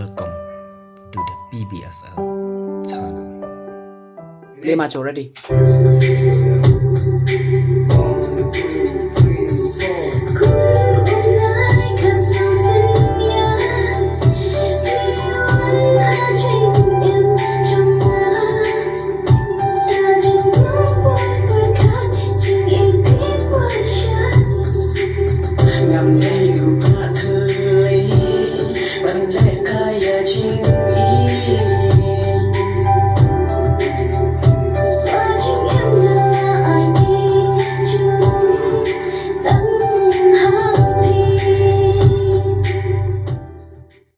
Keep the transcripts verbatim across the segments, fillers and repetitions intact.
Welcome to the P B S L channel. Play Macho, ready.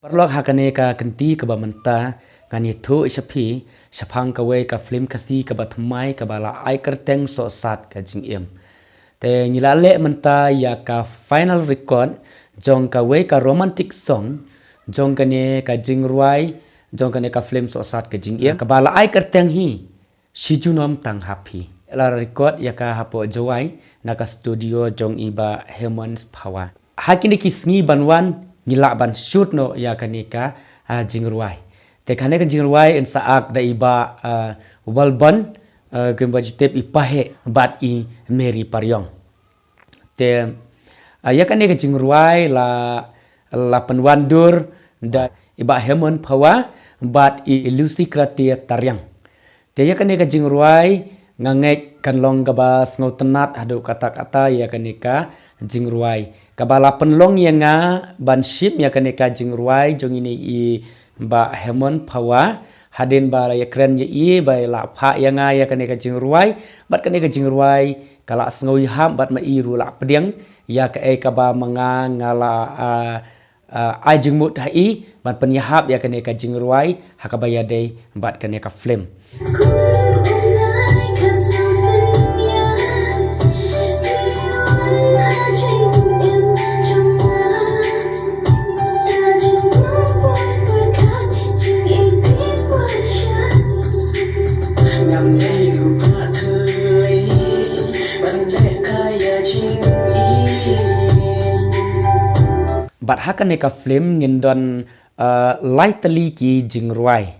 Paralok, ha kane ka kynti kaba mynta ngan ïathuh sha phi shaphang kawei ka film Khasi kaba thymmai kaba la ai kyrteng Sohsat ka Jingim. Te ngi la leh mynta ïa ka final record jong kawei ka romantic song jong kane ka jingrwai jong kane ka film Sohsat ka Jingim kaba la ai kyrteng hi Shi Junom Tang Ha Phi. La record ïa ka hapoh Jowai na ka studio jong i Bah Hemon Phawa. Ha kine ki sngi ban wan ngi lah ban shoot noh ïa kane ka, ah, jingrwai. Te kane ka jingrwai yn sa act da i Bah, ah, Walbon, ah, kumba ju tip i Paheh bad i Mary Pariong. Te, ah, ïa kane ka jingrwai la, la pynwandur da i Bah Hemon Phawa bad i Lucy Kratia Tariang. Te ïa kane ka jingrwai nga ngeit kan long kaba sngewtynnat haduh katta katta ïa kane ka jingrwai. Kaba la pynlong ïa nga ban shim ïa kane ka jingrwai jong ine i Bah Hemon Phawa hadien ba la ïakren ïa i ba la phah ïa nga ïa kane ka jingrwai bad kane ka jingrwai ka la sngew ïahap bad ma i ruh la pdiang ïa kaei kaba ma nga nga la, ah, ah, ai jingmut ha i ban pynïahap ïa kane ka jingrwai ha kaba ïadei bad kane ka film. Bad ha kane ka film ngin don, uh, lai tylli ki jingrwai.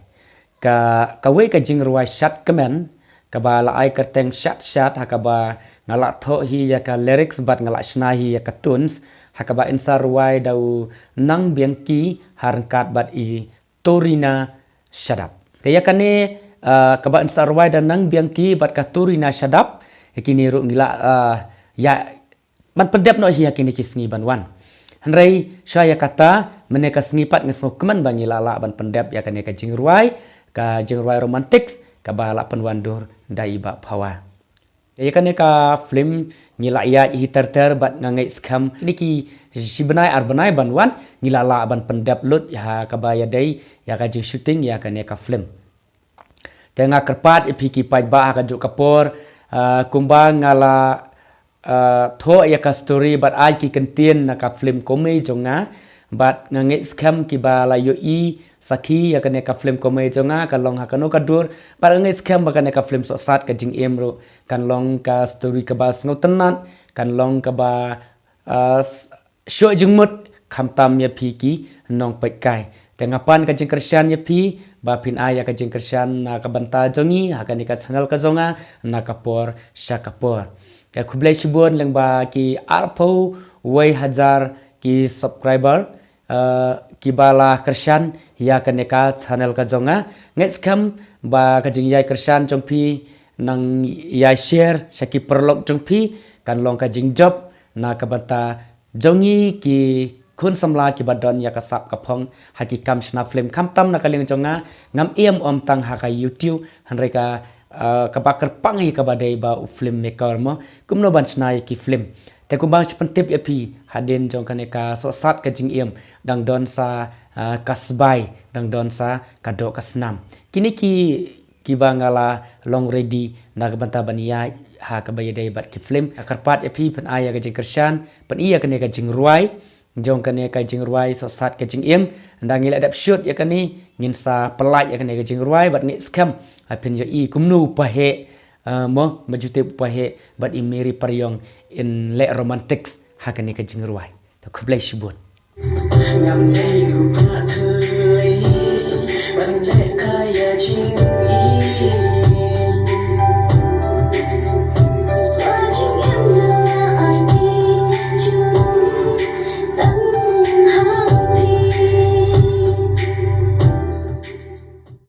Ka, kawei ka jingrwai Shad Kmen kaba la ai kyrteng Shad Shad ha kaba nga la thoh hi ïa ka lyrics bad nga la shna hi ïa ka tunes ha kaba yn sa rwai da u Nang Biangki ha ryngkat bad i Torina Shadap. Te ïa kane, uh, kaba yn sa rwai da Nang Biangki bad ka Torina Shadap, ïa kine ruh ngi la, uh, ïa ban pyndep noh hi ïa kine ki sngi ban wan. Hynrei shuwa ïa kata mynne ka sngi pat nga sngewkmen ba ngi la lah ban pyndep ïa kane ka jingrwai, ka jingrwai romantics kaba la pynwandur da i Bah Phawa. Ïa kane ka film ngi la ïaid hi ter ter bad nga ngeit skhem kine ki shi bnai ar bnai ban wan ngi la lah ban pyndep lut ha kaba ïadei ïa ka jingshooting ïa kane ka film. Te nga kyrpad ïa phi ki paidbah ha kajuh ka por, ah, kumba nga la, ah, thoh ïa ka story bad ai ki kyntien na ka film Komei jong nga bad nga ngeit skhem kiba la ïohi sakhi ïa kane ka film Komei jong nga ka long ha kano ka dur bad nga ngeit skhem ba kane ka film Sohsat ka Jingim ruh kan long ka story kaba sngewtynnat, kan long kaba, ah, s-, shoh jingmut khamtam ïa phi ki nongpeitkai. Te nga pan ka jingkyrshan ïa phi ba phin ai ïa ka jingkyrshan na ka bynta jong ngi ha kane ka channel ka jong nga na ka por sha ka por. Te khublei shibun lyngba ki arphew wei hajar ki subscriber, eh, kiba la kyrshan ïa kane ka channel ka jong nga. Ngeit skhem ba ka jingïai kyrshan jong phi nang ïai share sha ki paralok jong phi kan long ka jingjop na ka bynta jong ngi ki khun samla kiba don ïa ka sap ka phong ha ki kam shna film khamtam na ka liang jong nga, ngam ïam ym tang ha ka YouTube hynrei ka, ah, kaba kyrpang hi kaba dei ba u film maker mo kumno ban shna ïa ki film. Te kumba nga shu pyntip ïa phi hadien jong kane ka Sohsat ka Jingim dang don sa, ah, ka sbai, dang don sa ka doh ka snam. Kine ki kiba nga la long ready na ka bynta ban ïaid ha kaba ïadei bad ki film. Nga kyrpad ïa phi phin ai ïa ka jingkyrshan, phin ïa kane ka jingrwai jong kane ka jingrwai Sohsat ka Jingim. Nda ngi la dep shoot ïa kane ngin sa pynlait ïa kane ka jingrwai bad ngeit skhem, ah, phin ïohi kumno u Paheh, ah, mo, ma ju tip u Paheh bad i Mary Pariong yn leh romantics ha kane ka jingrwai. Te khublei shibun. Ngam dei u Bah